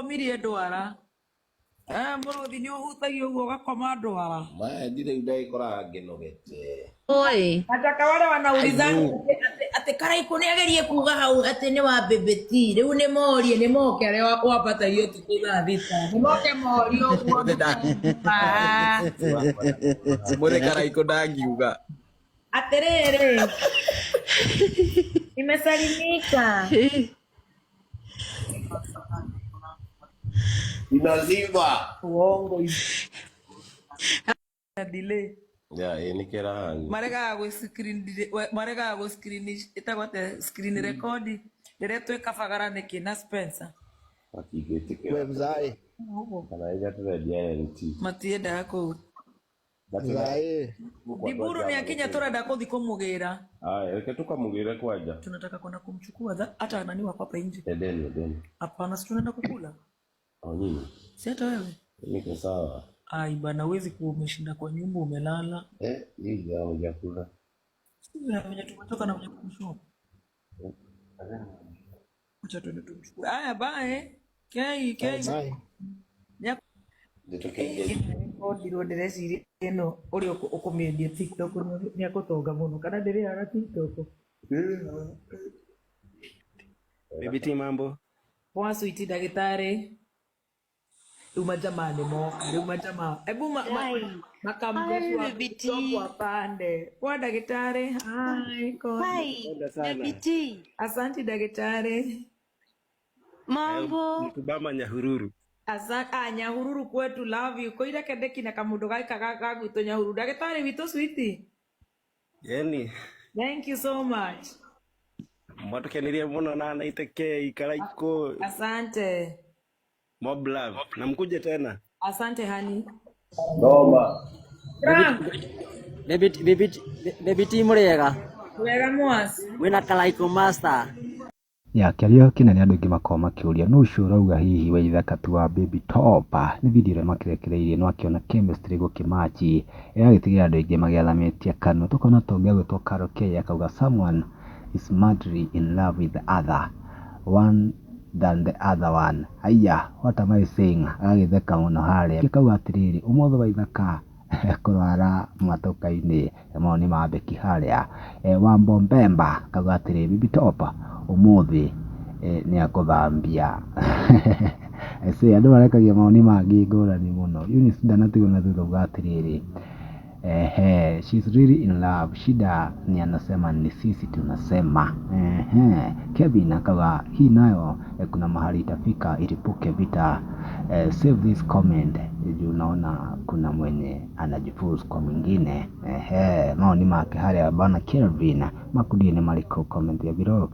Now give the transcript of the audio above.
ũkomirie ndwara. Eh, mũrũthi nĩ ũhutagia ũguo ũgakoma ndwara. Maya ndirĩ ndagĩkoraga ngĩnogete. Oi. Nataka wale wanaulizana Aiyo. atĩ Karaikũ nĩ agerie kuga hau atĩ nĩ wa bebeti rĩu nĩ morie nĩ moke arĩa wambatagia ũtukũ thaa 6 nĩ moke morie ũguo. Mũthĩ Ah, mũthĩ Karaikũ ndangiuga. Atĩrĩrĩ, nimesalimika. Inazima. Uongo hizi. Delay. Ya, ĩ nĩ kĩrangi. Maregaga gwĩ screen maregaga gwĩ screen ĩtagwo atĩa screen record rĩrĩa twĩ kabagara nĩkĩ na Spencer. Matingĩtĩkĩra. We mzae. Kana rĩrĩa tũrendia LT. Matiendaga kũu. Mzae. Ndiburu nĩ akinya tũrenda kũthi kũmũgĩra. Aya, reke tukamũgĩre kwanja. Tunataka kwenda kumchukua hata nani wako hapa nje. Endeni, endeni. Hapana, si tunaenda kukula. O nyinyi. Si hata wewe. Niko sawa. Ai bana, huwezi kuwa umeshinda kwa nyumba umelala. Eh, hii ya hujakula. Sisi venye tumetoka na kumshop. Acha tuende tumchukue. Aya, bye. Kei, kei. Bye. Nĩtũkĩingĩ. Ndirwo ndĩreciria ĩno ũrĩa ũkũmĩendia TikTok nĩ akũtonga mũno kana ndĩrĩhaga TikTok. Baby T, mambo. Poa sweet ndagĩtarĩ. Rĩu majamaa nĩ moka, rĩu majamaa. Ebu Hi. makamrefu Hi, baby T. wapande. Poa ndagĩtarĩ. Hi, Koni. Hi, Napenda sana. baby T. Asante ndagĩtarĩ. Mambo. Mtubama Nyahururu. Asante. Ah, Nyahururu kwetu love you. Koira kendeki na kamundu gaika ga gwitũ Nyahururu. Ndagĩtarĩ witũ sweet. Yani Thank you so much. mwatukenirie muno na naiteke Karaikũ. Asante. Mob love. Na mkuje tena. Asante honey. Noma. Frank, Baby T mũrĩega? wega mwas. Wĩna Karaikũ master. Ya kĩario kĩnene andũ aingĩ makoragwo makĩũria nũ ũcio ũrauga hihi Waithaka ti wa Baby Top. Nĩ video ĩrĩa makĩrekereirie no akĩona chemistry gũkĩmachi ĩgagĩtigĩra andũ aingĩ magĩathamĩtie kanua. Tũkona ta ũngĩ agwĩtwo Carol K akauga someone is madly in love with the other one than the other one. Haiya, what am I saying? Agagĩtheka mũno harĩa. Akauga atĩrĩrĩ, ũmũthĩ Waithaka kũrwara matoka-inĩ mao nĩ ma Becky harĩa. Wambo Mbemba akauga atĩrĩ, Baby Top ũmũthĩ nĩ akũthambia. I say andũ marekagia mawoni mangĩ ngũrani mũno. Eunice ndanatigwo na thutha auga atĩrĩrĩ, ehe, she's really in love. Shida ni anasema ni sisi tunasema. Ehe, Kevin akauga hii nayo kuna mahali itafika ilipuke vita. Save this comment juu naona kuna mwenye anajifunza kwa mwingine. Ehe, maoni make harĩa bana Kelvin makundi nĩ marĩkũ comment ya below.